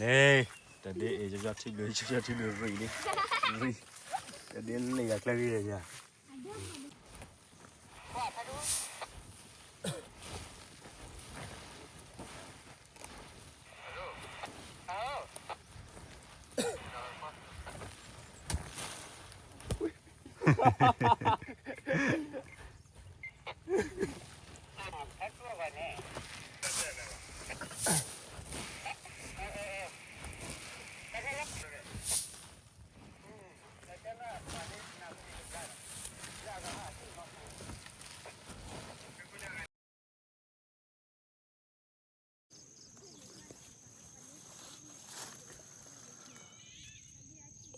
န့ၣ်, တၢ်ဒ်အံၤ ကၠီကၠီထံဘျုး ကၠီကၠီထံဘျုးရံၣ်န့ၣ်, ရံၣ်, တၢ်ဒ်န့ၣ်ယၤကျဲဂ့ၤယၤ,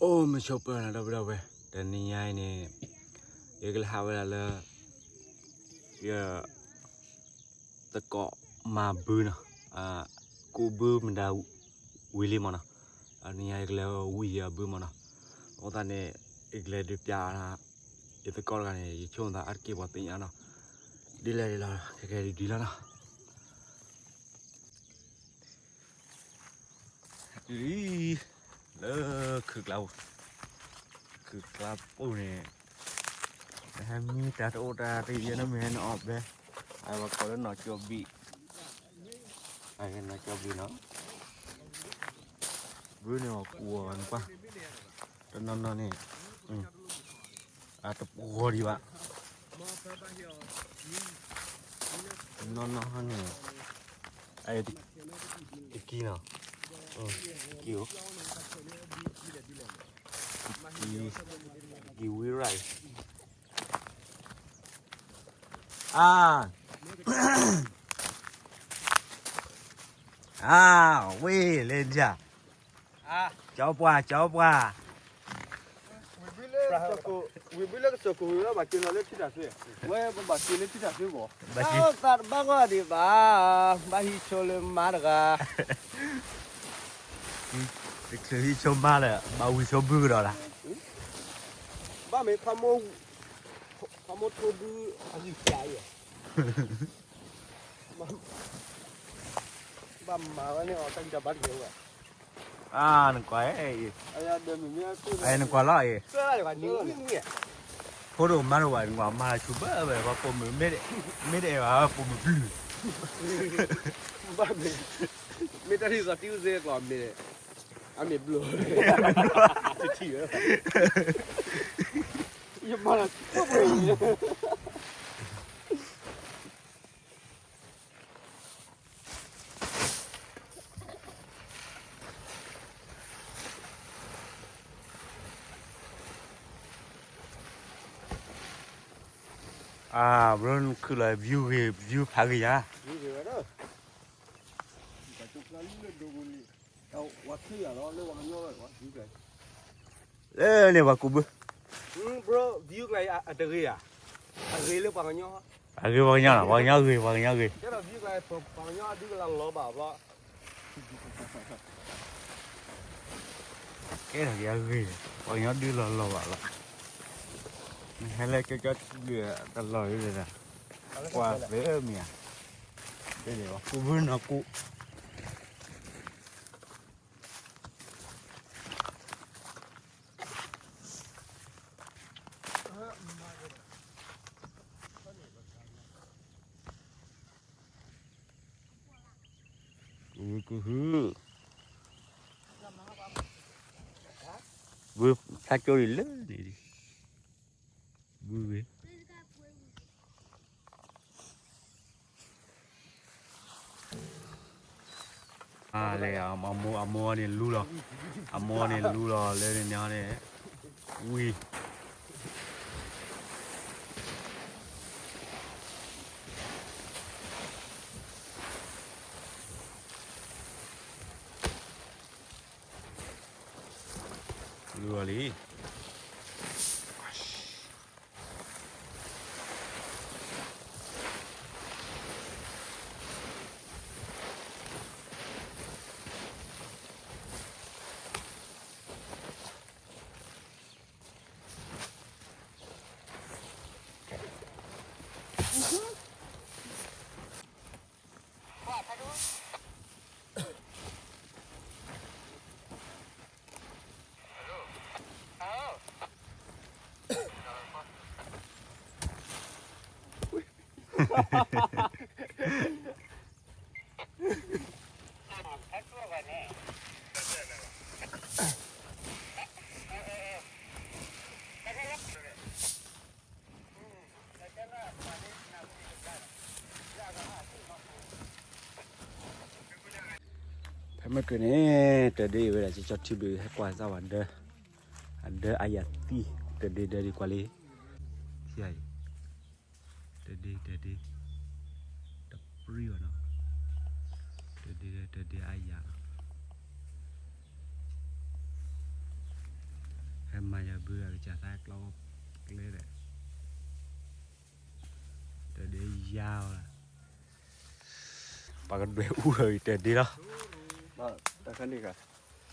အိၣ်မုာ်ဆိးပၢၤနၤ ဒီပုၢ်ဒီဝဲၢ်, တနံၤညါအံၤန့ၣ် ယကလဲၤဟးဝဲဒၣ်လၢ ယ သကိးမၤဘုနီၤ, ကူးဘုမတၤဝံၤလံမ့ၢ်နီၤ, တနံၤညါယကလဲၤဝံၤယဘုမ့ၢ်နီၤ, အဃိသတးန့ၣ် ယကလဲၤဒုးပျး ယသကိးတဂၤန့ၣ် ယဆိကမိၣ်သးအါတက့ၢ်ပှၤသ့ၣ်ညါနီၤ, ဒ်လဲၣ်ဒ်လဲၣ် ခဲကဲဒ်ဒ်လီၤနီၤ. တုၤလံ လၢခုးကျါပူၤ, ခုးကျါပူၤန့ၣ် နဟဲမံတၢ်တအိၣ်တၢ်တယဲၢ် နမ့ၢ်ဟဲနအီၣ်ဘဲ, အဝဲကိးလၢနီၢ်ကၠီဘံၣ်, နီၢ်ကၠီဘံၣ်နီၤ, ဘုန့ၣ်အီၣ်ကူးအီၤနကွၢ်, တနီၤနီၤန့ၣ် အတပှီၤဒံးဘၣ်, တနီၤနီၤန့ၣ် အတကံနီၤ, တကံအိၣ်, ကံဝံရၣ်, အါ, အါ, ဝ့ၢ်လဲၤဒၣ်, ကၠီပှၢ် ကၠီပှၢ် ဝံၤဘုလၢကစၢၢ်ခိၣ်ဝံၤလီၤ ဘၣ်က့ၤလီၤလၢထံတၢ်သွ့, ဝဲပဘၣ်က့ၤလၢထံတၢ်သွ့ဘၣ်, ဘၣ်သးတဘၣ်ဂီၢ်ဒံးဘၣ်, ဘၣ်ဟံးဆိလၢမါတဂၤ, တချုးဟံးဆိမါလၢ ဘၣ်ဝံၤဆိဘုကဒီးလၢ်, ဘၣ်မ့ၢ် ဖးမိၢ်ထိဘုအဂံၢ်စၢ်အံၤ, ဘၣ်မၤဝဲန့ၣ်အီၤ တၢ်ဂံၢ်တၢ်ဘါတကဲဝဲ, အါ နကွၢ်အံၤ, နကွၢ်လီၤအံၤ, ဖိဒိၣ်မါဒိၣ်ဘၣ် နကွၢ်မၤလၢဆူဘၣ်ဘၣ် ပှၤပိာ်မုၣ် မ့ၢ်တအဲၣ်ဘၣ် ပှၤပိာ်မုၣ်ပျုၢ်, မ့ၢ်တၢ်ထံၣ်သီတံၢ်ဝဲစ့ၢ်ကီးမ့ၢ်, အမ့ၢ်ဘျိ, တထံၣ်ဝဲ, ယမၤလၢဆူဘၣ်ပှၤအံၤ အါ ဘျီနခုၣ်လီၤ view ဂ့ၤ view ဖးဂ့ၤညါ, လၢန့ၣ်ပှၤကူးဘု, view အတဂ့ၤဧါ, အဂ့ၤလၢပှၤကညီ, အဂ့ၤပှၤကညီလီၤ ပှၤကညီဂ့ၤ ပှၤကညီဂ့ၤ ကဲထီၣ်က့ၤအဂ့ၤ, ပှၤကညီဒုးလီၤလီၤဘၣ်လီၤ, နဟဲလၢကၠီကၠီထံဘျုးတလီၤဒ်လဲၣ်, ကွၢ်သ့မ့ၢ်ဧါ, ကူးဘုနီၢ်ကူး ကဟုကဟု, ဘုဖျါကၠိဒ်လၢန့ၣ်, ဘုဂ့ၤ အလဲၤ အမိၢ် အမိၢ်န့ၣ်လူလီၤ, အမိၢ်န့ၣ်လူလီၤ လၢန့ၣ်န့ၣ် ဝံၤ လူလီၤလံ. ကွၢ်ဖးဒိၣ်, ဖဲမ့ၢ်က့ၤန့ၣ် တဒ့အံၤဝဲဒၣ် ကၠီထံဘျုးဟဲကွၢ်စၢ်ဝဲဒၣ် အဒၢအယၤသံ တဒ့ဒၢဒံးကွၢ်လံ ယၤအံၤ တဒ့ တဒ့ တပြံဘၣ်နီၤ တဒ့ တဒ့အယၤလီၤ ဟဲမၤယၤဘုအကစၢ်သးကျီကျဲဒီး တဒ့ယၤလီၤ ပှၤကဒွဲၣ်အူထီၣ်အံၤတဒ့လီၤ တခါန့ၣ်က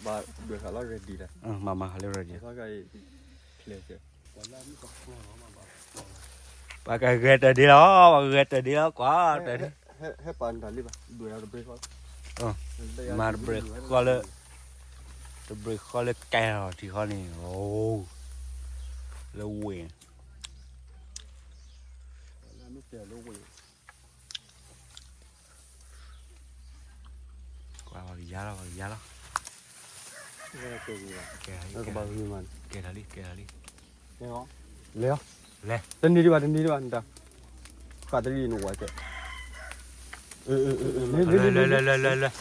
ဘၣ်ဒွဲၣ်ဃာ်လီၤ ready လီၤ မၤမၤဃာ်လၢ ready ပှၤကဂဲၤတဒ့လီၤ ပှၤကဂဲၤတဒ့လီၤ ကွၢ်တဒ့ ဟဲပာ်နတၢ်လံဘၣ် ဒွဲၣ်အီၤတဘျီဃီ မၤတဘျီဃီလၢ တဘျီဃီလၢကဲထီၣ်ထံဃီန့ၣ် အိ လၢဝ့ၢ် ကွၢ်ပှၤကယါလီၤ ပှၤကယါလီၤ ကဲထီၣ်လံ ကဲထီၣ်လံ လဲၤ တန့ၢ်ဒံးဘၣ် တန့ၢ်ဒံးဘၣ် နတၢ် ဃာ်တလံနဝဲကဲ လဲၤ လဲၤ လဲၤ လဲၤ လဲၤ လဲၤ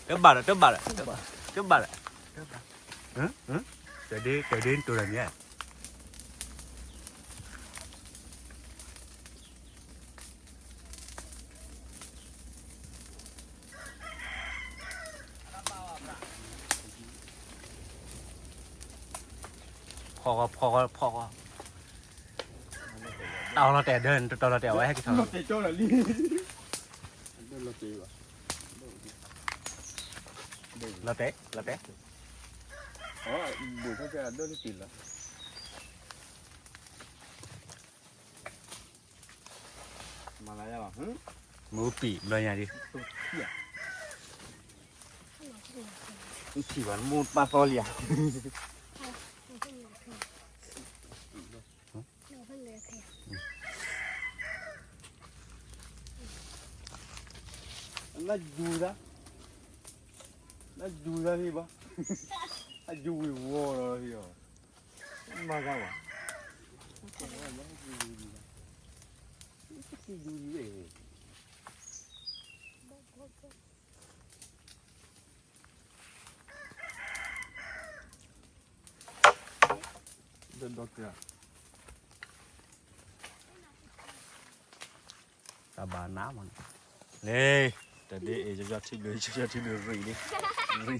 တဘၣ်ဒီး တဘၣ်ဒီး တဘၣ်ဒီး တဒ့ တဒ့တိၢ်ဒီးန့ၣ် ဖီၣ်ဃီ ဖီၣ်ဃီ ဖီၣ်ဃီ တီၢ်လီၤတဲာ်ဒၢ တတီၢ်လီၤတဲာ် အဝဲဟဲက့ၤထီၣ်လီၤ လီၤတဲာ် လီၤတဲာ် မ့ၢ်ပံာ်ဘျီညါဒံး ထံၣ်ဘၣ်နမိၢ်ပၢ်သီလံဧါ နယူၤသး နယူၤသးဟံၣ်ဘၣ် အယူၤဝံၤဝီၤလီၤဟံၣ်အီၤ မၤသးဘၣ် ယူၤဝံၤ ဒီးဒီးက တၢ်ဘၣ်နးမးန့ၣ် လ့ တဒ့အံၤ ကၠီထံဒုး ကၠီထံဒုးရံၣ်လံ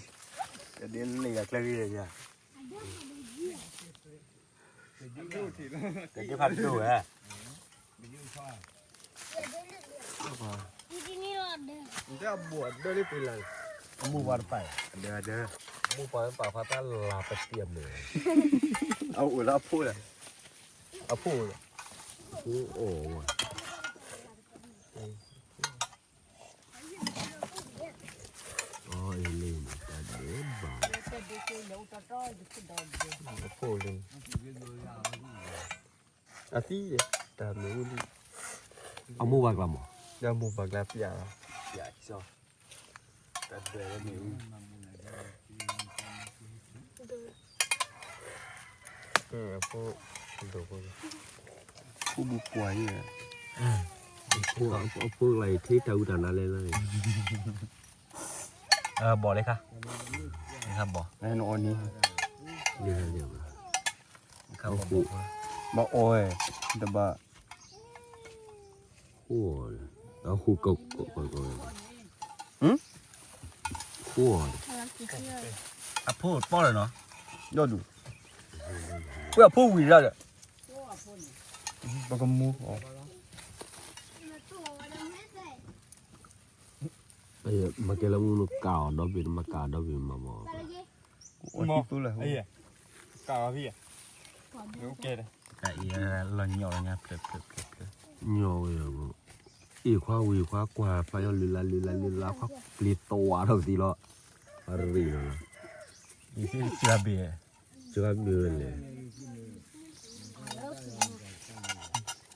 ရံၣ် တဒ့လ့ၣ်အကျဲဂ့ၤယၤ တဒ့ဖးဒိၣ်ဝဲ အမိၢ်ပှၢ်တပာ် အမိၢ်ပှၢ်တပာ်ဖးတၢ်လၤပတံၢ်အမဲာ် အအိၣ်လၢအဖိလၢ အဖိလၢ အဖိအိၣ်ဝဲ အီၤအံၤလံန့ၣ် တၢ်ဒဲးဘၣ် အဖိလံ အသံ တၢ်မ့ၣ်အူလံ အမိၢ်ပှၢ်ကျါမး ဒီးမိၢ်ပှၢ်ကျါပျး ပျးကၠီ တၢ်ဒဲးလၢမ့ၣ်အူ အဖိ ဖိဘူးပှၢ်ယဲ အဖိကျါအံၤ ထံတၢ်အူတၢ်နါလဲၣ်လၢ ဘီၣ်လၢခါ လၢခါဘီၣ် နအီၣ်န့ၣ် လၢခါဘီၣ် ဘၣ်အီၣ်ဝဲ တဘၣ် ဃိ အဃိကီကီကီ ဃိ အဖိပီၢ်လၢနီၤ ဒီဒူၣ် ကွၢ်အဖိဝံၤဒၣ်ဒီး ပကမူ မၤကဲလၢမူနကၣ်အီၤဒီဘ့ၣ် နမၤကၣ်အီၤဒီဘ့ၣ်မၤမီၢ် ကၣ်အီၤဖံး တၢ်အံၤလီၤညီလီၤညါဖျၢၣ်ဖျၢၣ်ဖျၢၣ်ဖျၢၣ် ညီဝဲ အ့ၣ်ခွါဝံၤခွါကွၢ်ဖးယီၢ်လုၢ်လၢ်လုၢ်လၢ် လုၢ်လၢ်ခွါပျံၤသဝးထီၣ်ပသံလီၤ အရ့ၣ်လီၤလီၤ ယစ့စှၤဘ့ၣ် စှၤဘ့ၣ်ဝဲလဲၣ်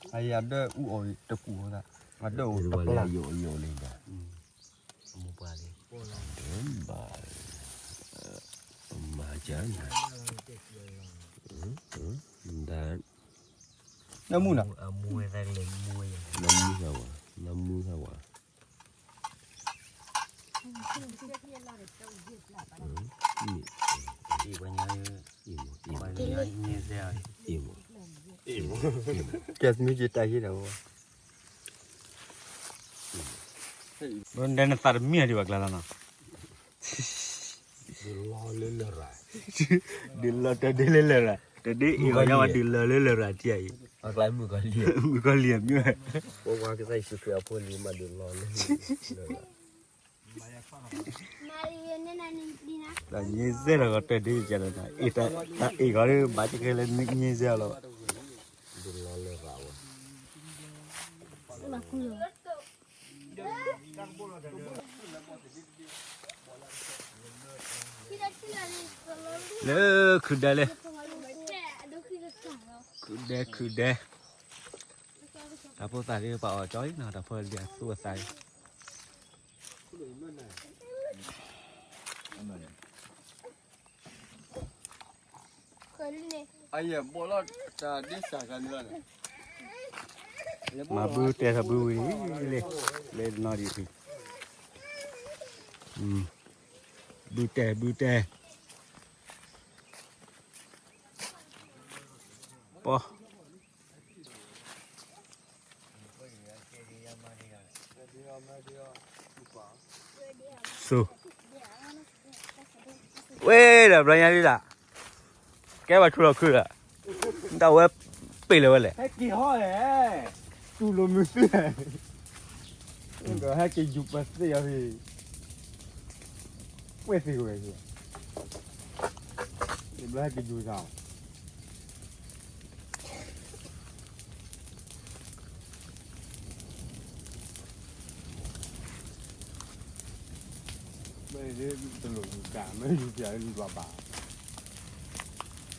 အ အယဒၢၣ်အူအီၣ်တကူၣ်အသး, အဒၢၣ်အိၣ်တပျၢ်, အယိာ်အယိာ်လံဒီး, အမိၢ်ပှၢ်လံ, ဒဲဘၣ်, မၤကၢနၤ, ဒၣ်, နမူနီၤ, နမူသးဝဲ, နမူသးဝဲ, ကဲမ့ၢ်က့ၤတၢ်ဟံးဒီး, ဒ်နသးတမံၤဒံးဘၣ်ကျါလီၤနီၤ, ဒုးလီၤတၢ်ဒ်လၢလရာ်, တဒ်အံၤအီၤယါဝဲဒုးလီၤလၢလရာ်တံၢ်အံၤ, မုၣ်ကီၤလံၢ်မ့ၢ်ဝဲ, ပဝဲကစၢ်ယ့ၣ်ၡူးခရံာ်အဖိလံၤမးဒုးလီၤလၢလရာ်, ဒီးညံစဲဒီးကတၢၢ်ဒ်ကဲဒီး, တၢ်အ့ၣ်ဂီၤဒီးဘၣ်ကဲခဲလၢာ်ညံစဲအီၤလီၤ, လၢခုၣ်ဒဲလၢ, ခုၣ်ဒဲခုၣ်ဒဲ, တၢ်ဖိသၣ်လၢပှၤအီၣ်ကၠီနီၤ, တၢ်ဖိလံၤအသူအသးလံ, မၤဘုတဲထီၣ်ဘုဝံၤလံ, လၢတနီၤဒံး, ဘုတဲဘုတဲ, ပီ စိ, ဝဲဒၣ်ဘျီညါဒ်ဒၣ်, ကဲဘၣ်ဆူလီၤခုဒီး, တၢ်ဝဲပ့ၢ်လၢၤဝဲလဲၣ်, ဟဲက့ၤဟီလဲၣ်, တူၢ်လိာ်မုာ်သု, ဟဲက့ၤယူၤပသ့ၣ်အီၤ, ပှဲၢ်သ့ၣ်ဝဲ, ဘျီဟဲက့ၤယူၤသး မ့ၢ်တလိၣ်ယူၤကၣ် မ့ၢ်ယူၤပၠးလၢလူၤဘၣ်